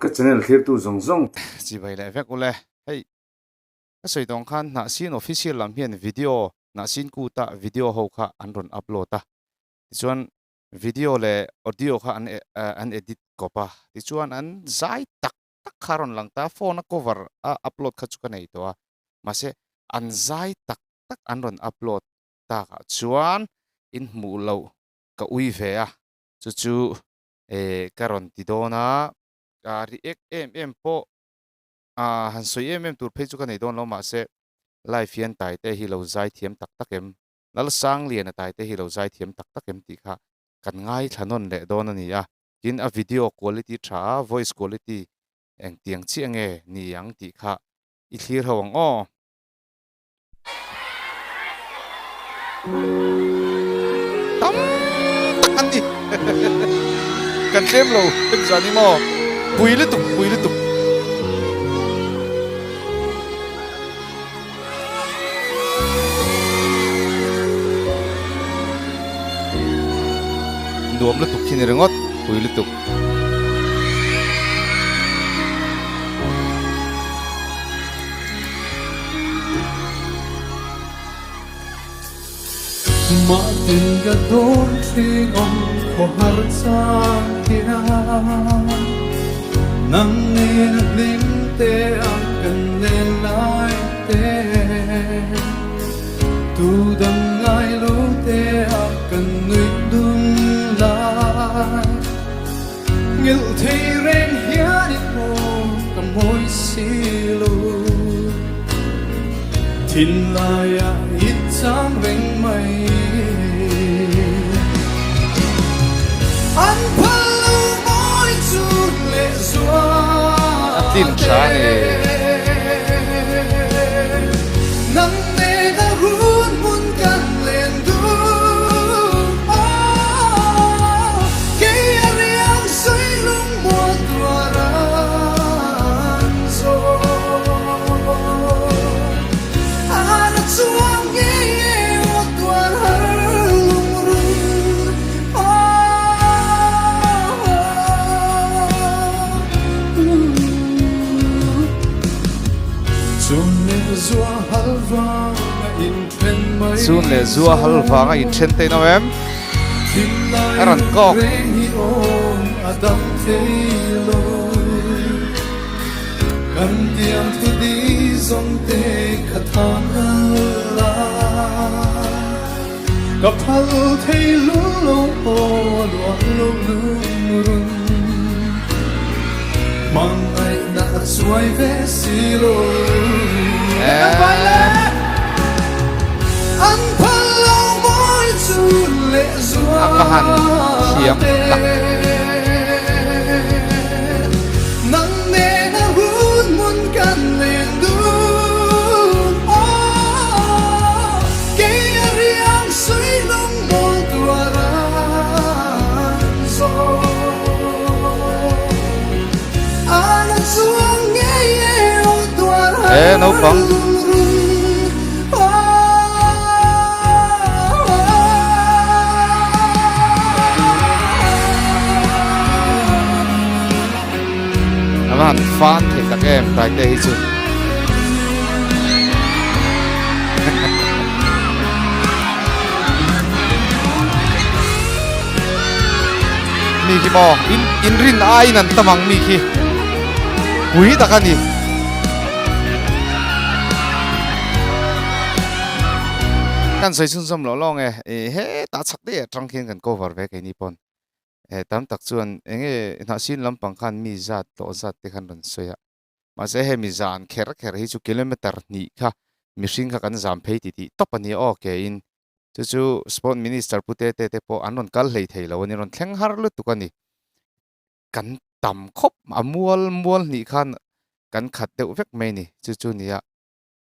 Ka channel thlirtu zawng zawng. Chibai leh vek ule. Hei ka sawi tawng khan Hnahsin official lam hian video Hnahsin kuta video ho kha an rawn upload a. Tichuan video leh audio kha an an edit kawp a. Tichuan an zai tak tak kha a rawn lang ta a, phone a cover a upload kha chu ka nei tawh a. Mahse an zai tak tak an rawn upload takah chuan in hmuh loh ka ui ve a, chu chu eh ka rawn ti dawn a, ka react em em pawh ah han sawi em em tur phei chu ka nei dawn lo mahse live hian Taite hi lo zai thiam tak tak em, Lalsangliana Taite hi lo zai thiam tak tak em tih kha kan ngaithla nawn leh dawn a ni a, tin a video quality tha a, voice quality engtiang chiah nge ni ang tih kha i thlir ho ang aw. Tam tak an ni. Kan tlem lo hemi zan hi maw? Pui lutuk, pui lutuk. Nuam lutuk hi ni ringawt, pui lutuk. Mahtin ka dawn thin awm khaw har chang hian Nang nen a hlim te a kan len lai te Tu dang ngai lo te a kan nuih dun lai Nghilh thei reng hian i aw ka mawi si lo Thinlaiah i chang reng mai An phal lo mawi chu leh zual A tlin tha a ni. Nang nen a run hmun kan len duh Aw kei a riang sawi lung mual tuar an zawn An a chuang ngei e aw tuar har lung run Aw. Chun leh zua hal vang a inthen te in awm em? A rawn kawk. A va han thiam tak. He naupang A va han fan thei tak em Taite hi chu. Mi khi maw in in rin aiin an tam ang mi khi pui tak a ni. Kan sawi chhunzawm loh lawng e, hetah chhak daih atang khian kan cover ve keini pawn. He tam tak chuan eng nge hnahsin lampang khan mi zat tawh zat te khan rawn sawi a, mahse hemi zan kher kher hi chu kilometer hnih kha mihring kha kan zam phei ti tih tawp a nia aw kein chu chu sport minister pu Tete te pawh an rawn kal hlei thei lo a ni, rawn thleng har lutuk a ni. Kan tam khawp a mual mual hnih khan kan khat deuh vek mai a ni chu chu nia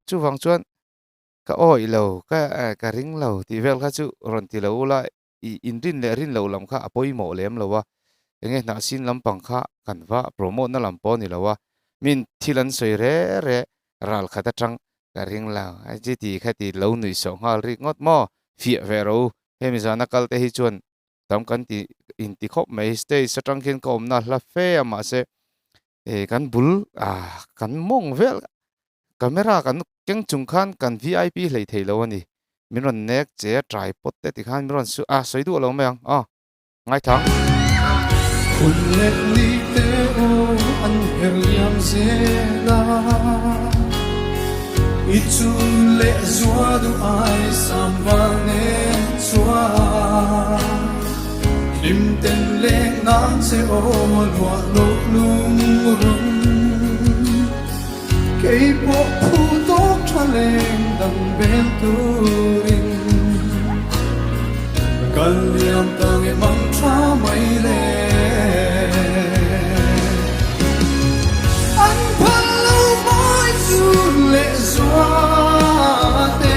chuvang chuan ka awih lo ka ka ring lo tih vel kha chu rawn ti lo ula i inrin leh rin loh lam kha a pawimawh lem lo a, enge hnahsin lampang kha kan va promote na lam pawh a ni lo a, min thil an sawi re re ral khat atang ka ring lo a chi ti kha ti lo nuih sawh nghal rik ngawt maw fiah ve ro hemi zana kal te hi chuan tam kan ti inti khawp mai stage atang khian ka awmna hla fe a mahse. Eh kan bul ah kan mawng vel camera kan keng chung khan kan vip hlei thei lo a ni. Min rawn nek che a tripod te tikhan min rawn su ah sawi duh lo mai ang aw ngaithla ang. Hun leh ni te aw an her liam zel a, i chu leh zua duh ai sam val nen chuan. Hlim ten leng nan che aw luah loh lungrun Kei pawh phu tawk tha leng dang bel turin Kal liam ta nge mang tha mai le An phal lo mawi chu leh zual te.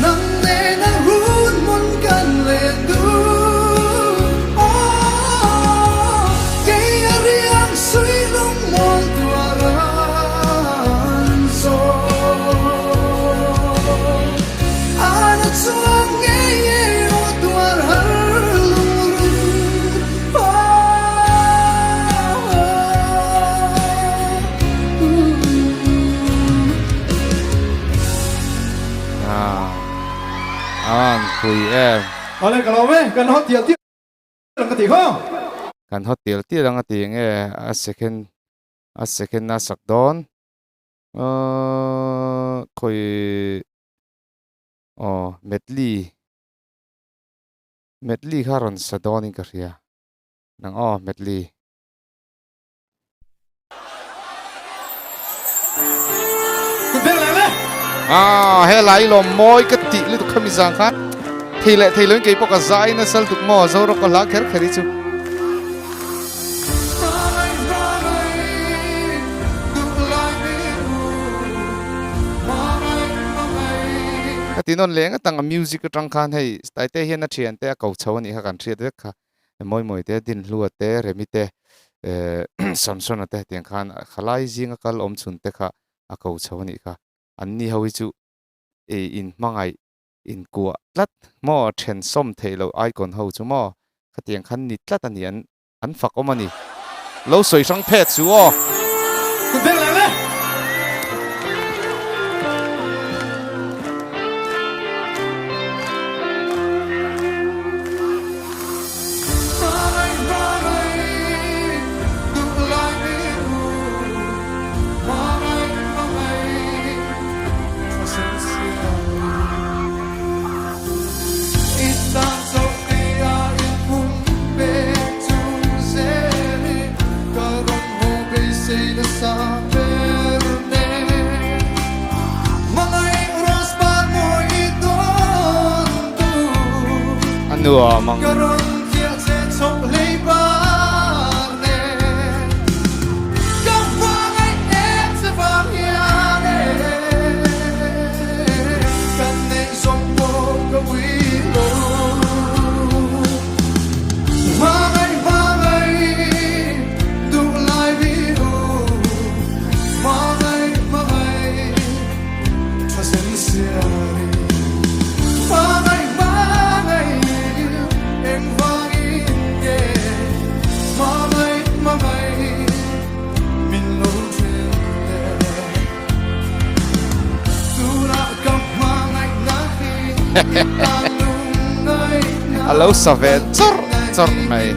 Nang nena run hmun kan len duh Aw kei a riang sui lung mawl tuar an zawh Ana chuan ngei ngei aw tuar har lung run Aw. An pui em. Awle ka lawm e, kan hawt tial tial ang ka ti khaw. Kan hawt tial tial ang a ti enge a second a second a sak dawn ahh khawi aw medley medley kha rawn sa dawn in ka hria nang aw medley. Ah, helai lawm mawi ka tih lutuk khami zang khan thei leh thei loin kei pawh ka zai nasa lutuk maw Zorawk ka hla kher kher hi chu. Ka ti nawn leh ngat ang a music atang khan hei Taite hian a thian te a ko chho anih kha kan hriat vek kha. Mawi mawi te, Dinhlua te, Remi te, Samsona te hetiang khan khalai zinga kal awm chhun te kha a ko chho a nih kha. An ni ho hi chu inhmangaih, inkuah tlat maw, then sawm theih loh icon ho chu maw khatiang khan ni tlat a ni, an fak awm a ni. Lo sawi hrang phet su aw. A nuam ang. A lo sa ve chawrh chawrh mai.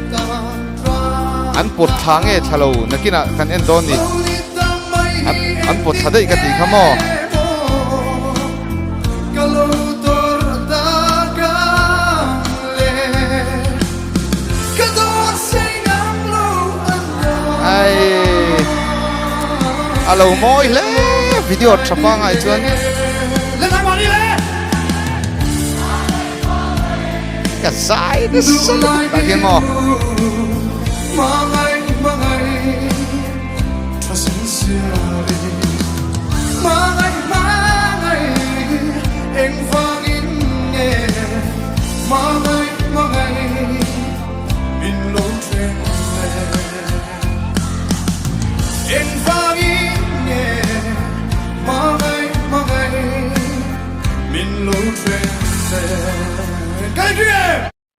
An pawt thla nge thla lo nakinah kan en dawn ni. An pawt thla daih ka tih kha maw. Ai a lo mawi hle video tha pangai chuan ka zai nasa lutuk tah hian maw.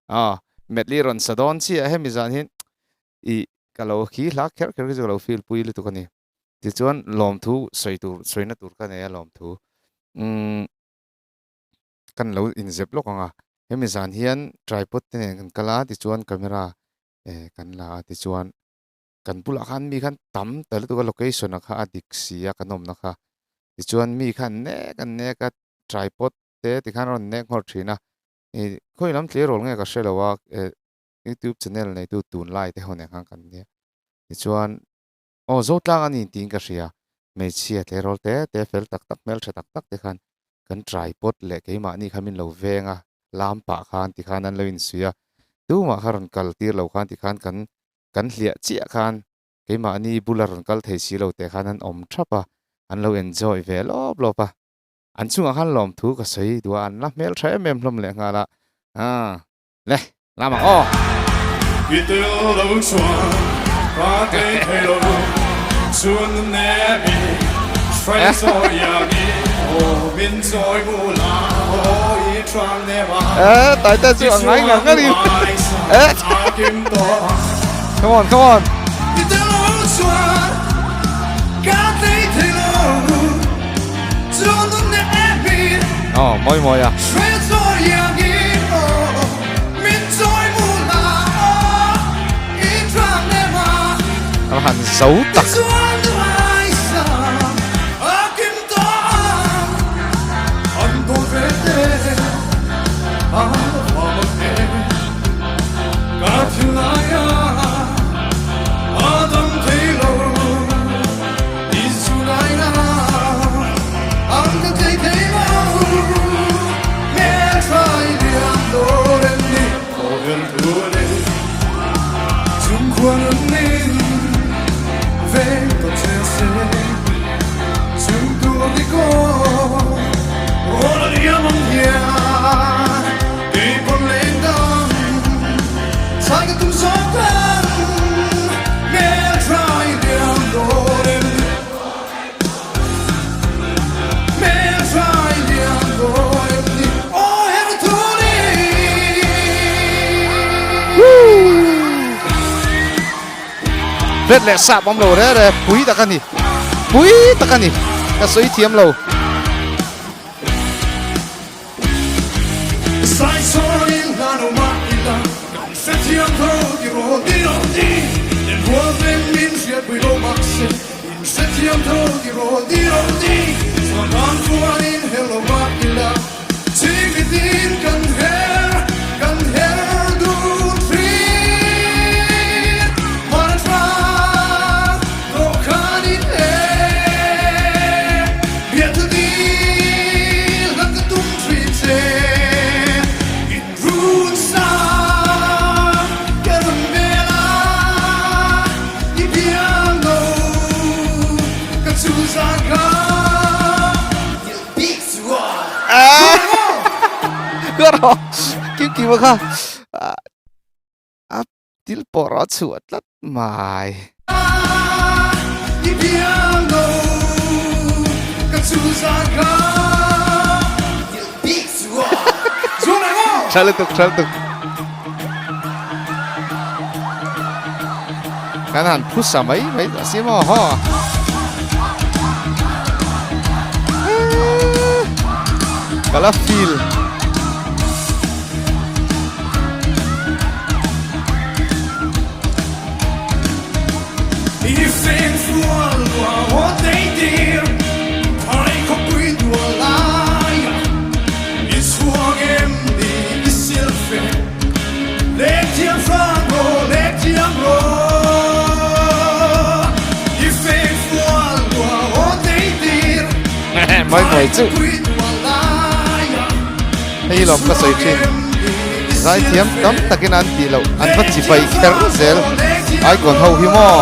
Aw, medley rawn sa dawn chiah hemi zan hi. I ka lo khi hla kher kher khi chu ka lo feel pui lutuk a ni. Tichuan lawmthu sawi tur sawina tur ka nei a lawmthu. Umm kan lo inzep lawk ang a, hemi zan hian tripod te nen kan kal a tichuan camera eh kan la a tichuan kan bulah khan mi khan tam ta lutuk a location ah kha a dik si a kan awmna kha tichuan mi khan nek an nek a tripod te tikhan a rawn nek nghawr thin a ih khawi lam tleirawl nge ka hre lo a eh youtube channel neitu tunlai te ho nen khan kan nia tichuan Aw Zotlang a ni tiin ka hria. Hmeichhia tleirawl te te fel tak tak hmeltha tak tak te khan kan tripod leh keimahni kha min lo veng a, lam pah khan ti khan an lo insuih a, tumah kha rawn kal tir lo khan ti khan kan kan hliah chiah khan keimahni bula rawn kal thei si lo te khan an awm thap a, an lo enjoy ve lawp lawp a. An chungah khan lawmthu ka sawi duh a, an la hmeltha em em hlawm lehnghal a, aah. Le, lam ang aw. I tel lo chuan ka tei thei lo chun nemi hrai chawi ang i aw min chawi mu la aw i tang nema Eh, tai te chu a ngai ngang ngang in. Eh. Come on, come on. I tel lo chuan ka tei thei lo chun nemi Oh, mawi mawi a. A han zo tak. Vet leh sap awm lo re re pui tak a ni pui tak a ni ka sawi thiam lo. Kim kim kha a til pawh rawh a chhuah tlat mai. Tha lutuk tha lutuk. Kan han phusa mai mai ta si maw haw. Ka la feel. Mai mai chu hei lawm ka sawi thin zaithiam tam takin an tih loh an va chibai kher zel icon ho hi maw.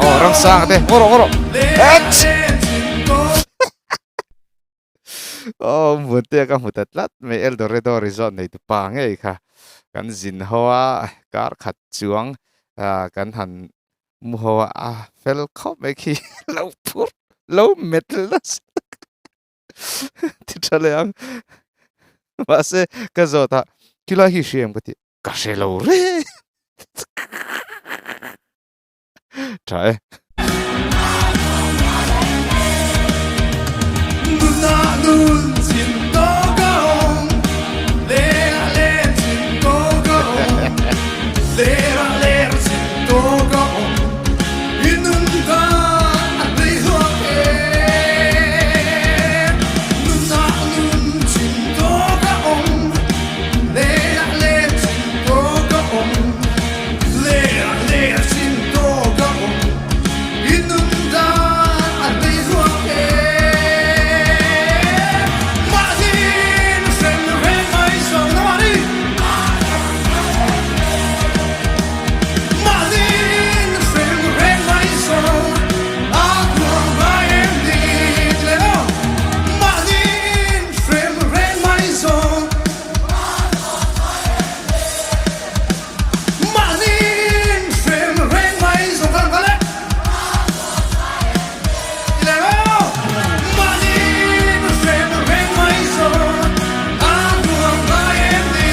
Aw ramsang te ngaw rawh ngaw rawh Aw hmu te ka hmu ta tlat mai Eldorado resort nei tu pa ngei kha. Kan zin ho a, kar khat chuang kan han mu ho a, a fel khawp mai khi lo phur lo met nasa ti tha leh ang. Mahse ka zawt a, khilai hi hria em ka ti, ka hre lo reng. Tha e. Mahniin hrem reng mai zawng kan kal e. Mahniin hrem reng mai zawng a nuam ngai em ni?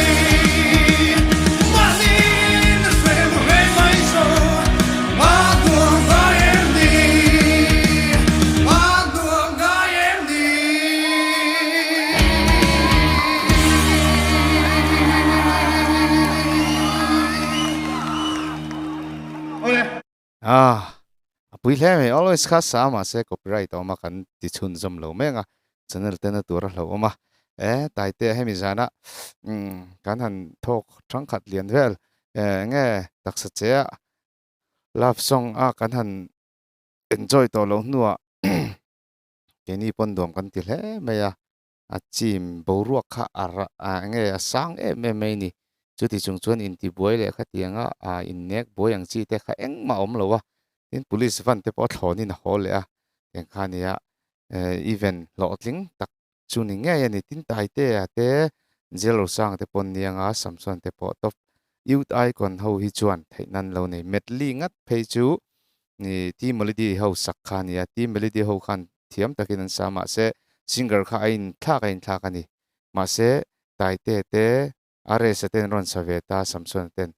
Mahniin hrem reng mai zawng a nuam ngai em ni? A nuam ngai em ni? Ah, a pui hle mai, always kha sa mahse copyright a awm a kan ti chhunzawm lo mek a, channel ten a tur a hlauh awm a, e Taite a hemi zana umm kan han thawk thangkhat lian vel e enge taksa che a love song a kan han enjoy tawh loh hnuah keini pawn nuam kan ti hle mai a, a chim boruak kha a rah a enge a sang em em mai a ni. Chuti chung chuan intibuai leh khatianga ah innek buai ang chi te kha engmah a awm lo a, tin police van te pawh a thlawnin a haw leh a, tiang kha a nia eh event hlawhtling tak chu ni ngei a ni. Tin Taitea te Jail Rosanga te pawh an ni anga Samson te pawh top youth icon ho hi chuan theih nan lo nei. Medley ngat phei chu Ni Team Melody ho sak kha a nia, Team Melody ho khan thiam takin an sa mahse singer kha a inthlak a inthlak a ni. Mahse Taite te Ares-a ten an rawn sa ve ta Samson-a ten.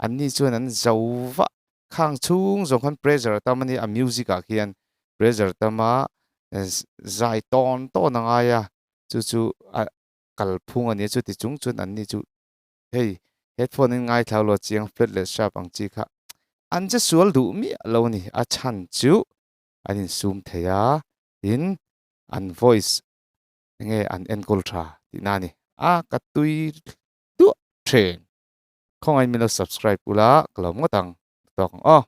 Anni chuan an zo vah khang chhung zawng khan pressure a tam a ni a music ah khian pressure tam a zai tawn tawn a ngai a chu chu a kalphung a nia chuti chung chuan anni chu Hei, headphone in ngaithla lo chiang flat leh sharp ang chi kha an che sual duh miah lo a ni. A chhan chu an insum thei a, tin an voice enge an enkawl tha tihna a ni. A ka tui duah thin. Khawngaih min lo subscribe ula ka lo ngawt ang. Tawk ang aw.